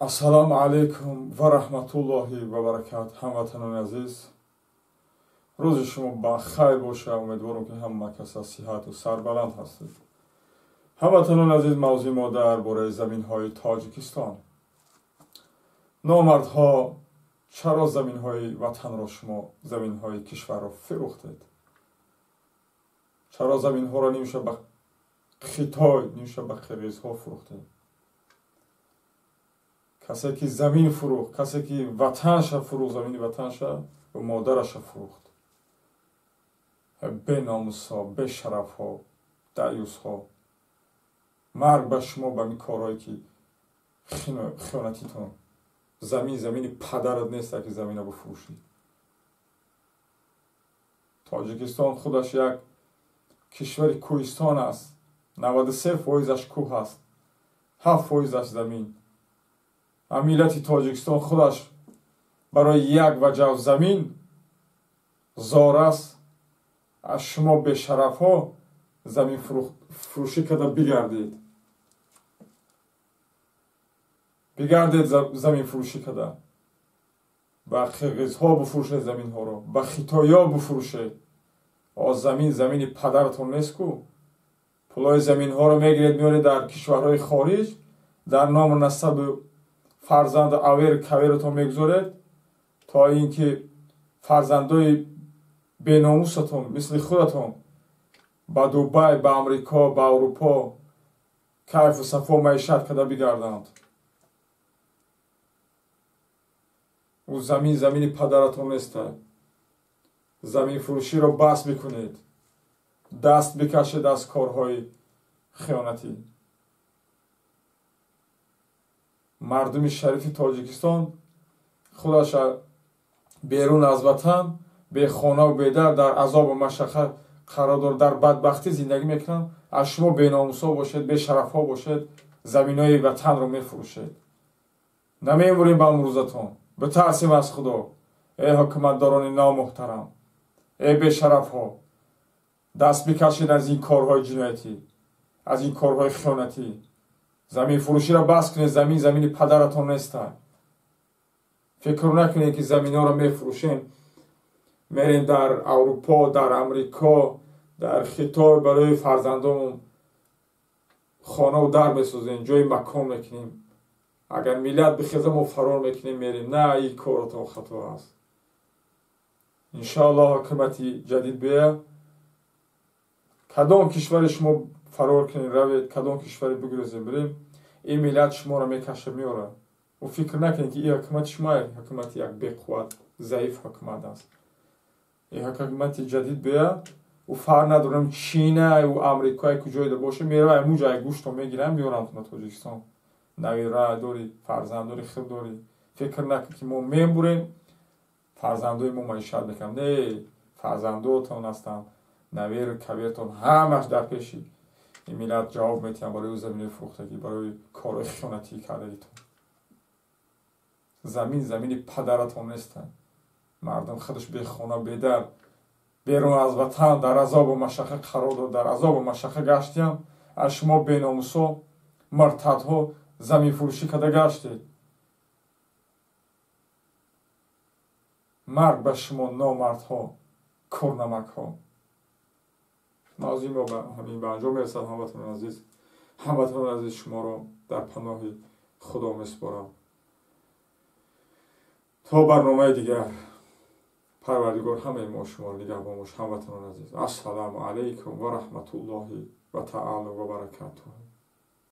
Ассалому алайкум ва раҳматуллоҳи ва баракат. Ҳамватанони азиз, рӯзи шумо ба хайр боша. Умедворам, ки ҳама кас аз сиҳату сарбаланд ҳастед. Ҳамватанони азиз, мавзӯи мо дар бораи заминҳои Тоҷикистон. Номардҳо, чаро заминҳои ватанро шумо, заминҳои кишварро фурӯхтед? Чаро заминҳоро нимша ба Хитой, нимша ба қирғизҳо фурӯхтед? Касе ки замин фурӯхт, касе ки ватанша фурӯхт, замини ватанша ва модараша фурӯхт. Беномусҳо, бешарафҳо, даюсҳо, марг ба шумо, ба ин корҳое ки хиёнатитон. Замин замини падарат неста, ки замина бифурӯшӣ. Тоҷикистон худаш як кишвари кӯҳистон аст. 93%-аш кӯҳ аст, 7%-аш замин. Миллати Тоҷикистон худаш барои як ваҷав замин зор аст. Аз шумо бешарафҳо замин фурӯшӣ карда бигардед, бигардед замин фурӯшӣ карда. Ба қирғизҳо бифурӯшед заминҳоро, ба хитоиҳо бифурӯшед. О замин замини падаратон нест ку. Пулои заминҳоро мегиред, меоред дар кишварҳои хориҷ, дар ному насабу фарзанду аверу кавератон мегузоред, то ин ки фарзандои беномусатон мисли худатон ба Дубай, ба Амрико, ба Аврупо кайфу сафо маишат карда бигарданд. Ӯ замин замини падаратон неста. Заминфурӯширо бас бикунед, даст бикашед аз корҳои хиёнатӣ. Мардуми шарифи Тоҷикистон худаш берун аз ватан, бехонаву бедар, дар азобу машаққат қарор дорад, дар бадбахтӣ зиндагӣ мекунанд. Аз шумо беномусҳо бошед, бешарафҳо бошед, заминои ватанро мефурӯшед. Намемурем ба амрӯзатон. Битарсем аз Худо. Эй ҳукуматдорони номуҳтарам, эй бешарафҳо, даст бикашед аз ин корҳои ҷиноятӣ, аз ин корҳои хиёнатӣ. Заминфурӯширо бас кунед. Замин замини падаратон неста. Фикр накунед, ки заминҳоро мефурӯшем, мерем дар Аврупо, дар Амрико, дар Хитой барои фарзандонмон хонаву дар месозем, ҷои макон мекунем. Агар миллат бихеза, мо фарор мекунем, мерем. На, ин коротон хато аст. Иншоаллоҳ, ҳукумати ҷадид бия, кадом кишвари шумо фарор кунед равед, кадом кишваре бигрезем бирем, ин миллат шуморо мекаша, меорад. Ӯ фикр накунед, ки ин ҳукумати шумо ҳукумати як беқувват, заиф ҳукумат аст. Ин ҳукумати ҷадид бия, ӯ фарқ надорам Чина, ӯ Амрикои, куҷоида боша, мерава амуҷа гӯшто мегирам, меорам на Тоҷикистон. Навира дорӣ, фарзанд дорӣ, хиб дорӣ. Фикр накун, ки мо мебурем, фарзандои мо маишат мекунам. Не, фарзандотон ҳастанд, наверу кабиртон, ҳамаш дар пеши ин миллат ҷавоб метиҳам барои ӯ заминои фурӯхтагӣ, барои корҳои хиёнатӣ кардагитон. Замин замини падаратон неста. Мардум худаш бехона, бедар, берун аз ватан дар азобу машаққат қарор дод, дар азобу машаққат гаштиям. Аз шумо беномусҳо, муртадҳо заминфурӯшӣ карда гаштед. Марг ба шумо, номардҳо, курнамакҳо. Мавзӯи мо ҳамин ба анҷом мерасад. Ҳамватанони азиз, ҳамватанони азиз, шуморо дар паноҳи Худо месупорам то барномаи дигар. Парвардигор ҳамаи мо шуморо нигаҳбон бош. Ҳамватанони азиз, ассалому алайкум ва раҳматуллоҳи ва таъало ва баракатуҳ.